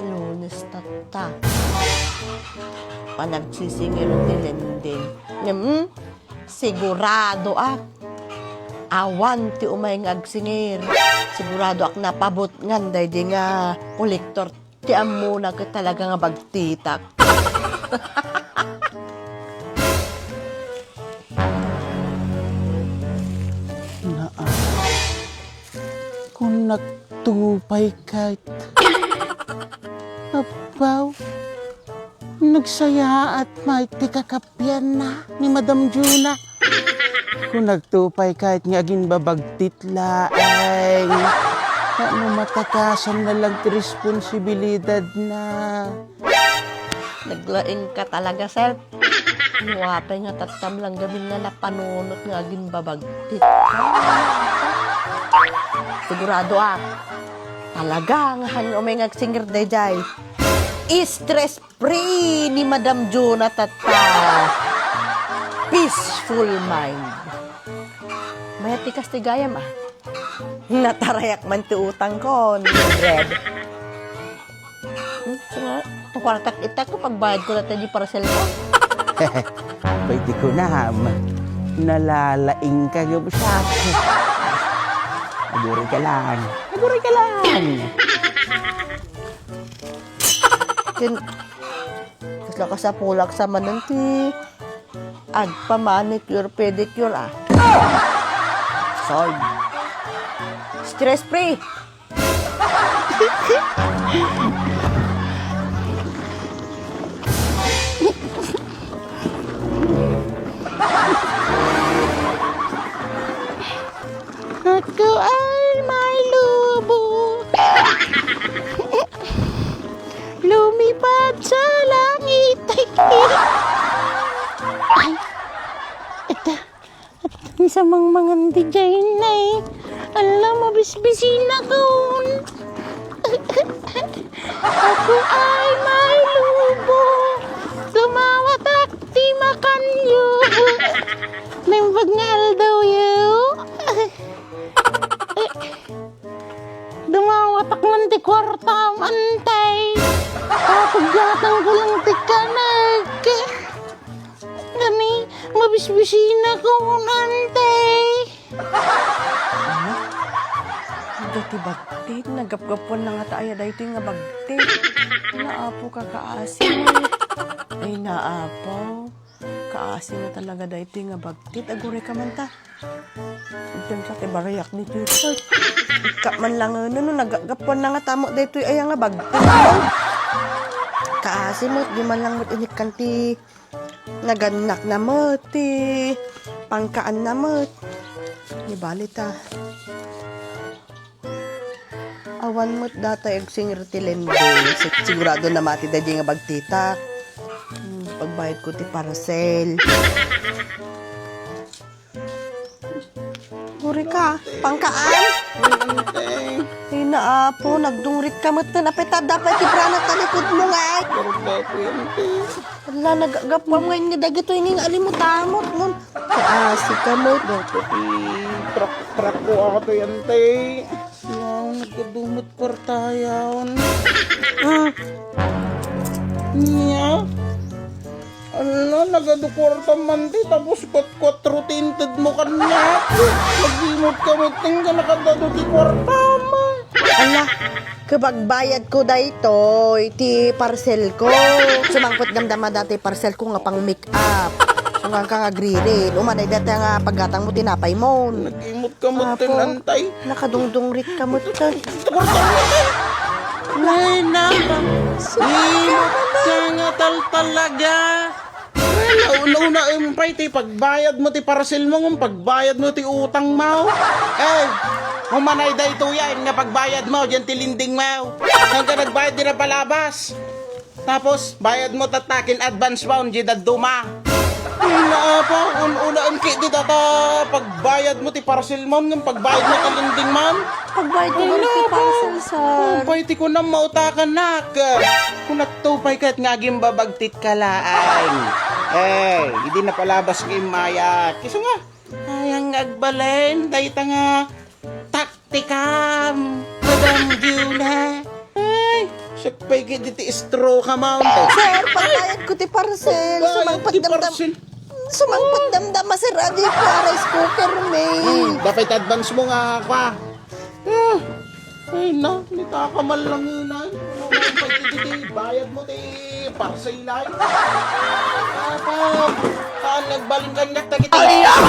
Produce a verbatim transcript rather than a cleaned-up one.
Lunes tatta. Panagsisingir ti Lending. Ngem, hmm? Sigurado ak. Awan ti umay nga agsingir. Sigurado ak napabutngan daydi nga kolektor ti ammona ket talaga nga bagtitak. Naa. Kun nagtupay ket. Abaw. Nagsayaat met ti kakappianna ni Madam Juna. Kun nagtupay ket nga agimbabagtit laeng. Tapno matakasanna lang ti responsibilidadna. Naglaingka talaga, sir. Apay nga tattam lang gamin nga napanunot nga agimbabagtit. Sigurado ak. Talaga nga han umay nga agsingir daydiay. Stress free ni Madam Juna tatta. Peaceful mind. Mayat ti kas ti gayam, ah. Natarayak man ti utangko, Mildred. Hmm, so nga, ti kuartak ita ko, pagbayad ko na tayo parcel ko. Pwede ko na, ma-, nalalaing ka, gabusat. Aguray ka lang. Aguray ka lang. Ken, kasla kasapulak sa manen ti agpa-manicure, pedicure, ah. Solve. Stress free. Ako ay may lubo. Lumipad sa langit. Ay, ito. Ni sa mangmangan ti Jainay. Ala, mabisbisinakon. Ako ay may lubo. Dumawatak ti makanyo. Naimbag nga aldaw yo. Dumawatak man ti kuartam, antay. Papaggatang ko lang ti kanek. Ngani, mabisbisinakon, antay. Ano? Adda ti bagtit, nagapgapuan na nga ta aya daytoy nga bagtit. Naapo ka, kaasi. Ay, naapo. Kaasi nga talaga daytoy nga bagtit. Aguray ka man ta. Diyan sa ti bariyak ni Tito. Ika man lang, ano, no, nagagapuan na nga tamo daytoy aya nga bagtit. Kaasi met, di man lang met inikkan ti nagannak na met, ti pangkaan na met. Di bali ta. Awan met datay agsingir ti lending. Sig-, sigurado namati daydi nga bagtitak. Hmm, pagbayad ko ti parcel. Guri ka, pangkaan? Ay, naapo, nagdungrit ka met ten. Apay ta, dapat ti brana talikod mo nga. Ala, nagagapuam nga inni dagitoy nga alimutamot, ngon. Kaasi ka met. Dapat ti prak-prak ko ato yan, te. Wow, nagkadumot kwarta yan. Ah. Nya? Ala, nagadu kwarta man ti, tapos kwat-kwatro ti inted mo kaniak. Nagimot ka met ten nga nakadadu ti kwarta mo. Ala, kabagbayad ko daytoy ti parcel ko. Sumangpet damdama dati parcel ko nga pang-make up. Sungan ka nga gririn. Umanay dati nga paggatang mo tinapay mo. Nagimot ka met ten, antay. Nakadungdungrit ka met ten. Ay, napa. Imot ka nga taltalaga. Ay, nauna-una, umpay ti pagbayad mo ti parcel mo, ngem pagbayad mo ti utang mo. Eh, umanay daytoy nga pagbayad mo, diyan ti lending mo. Hanggang nagbayad di na palabas. Tapos, bayad mo tattakin advance mo, diyan dadduma. Naapo, un-, una, ang kit di tata, pagbayad mo ti parcel mo, ngem pagbayad mo ti lending mo. Pagbayad ko ba ti parcel, sir? Umpay ti kunam mautakan nak. Kun nagtupay ket nga agimbabagtit ka laeng. Eh, idi napalabas nga immayat. Isu nga, ayang nga agbalin, dayta nga taktikam, Madam Juna. pay ket iti straw ka, ma'am. Sir, pagbayad ko ti parcel. Pagbayad ti parcel. Sumangpet damdama, sir, adi ko rice cooker, may. Hmm, dapat advance mo nga, kwa. Ah, ay na, nitaka man lang yun, ay. Ano nga yung pagtititi? Bayad mo, ti parcel, ay. Apa, ah, nagbalin kaniak, tagiti. Ay, ah!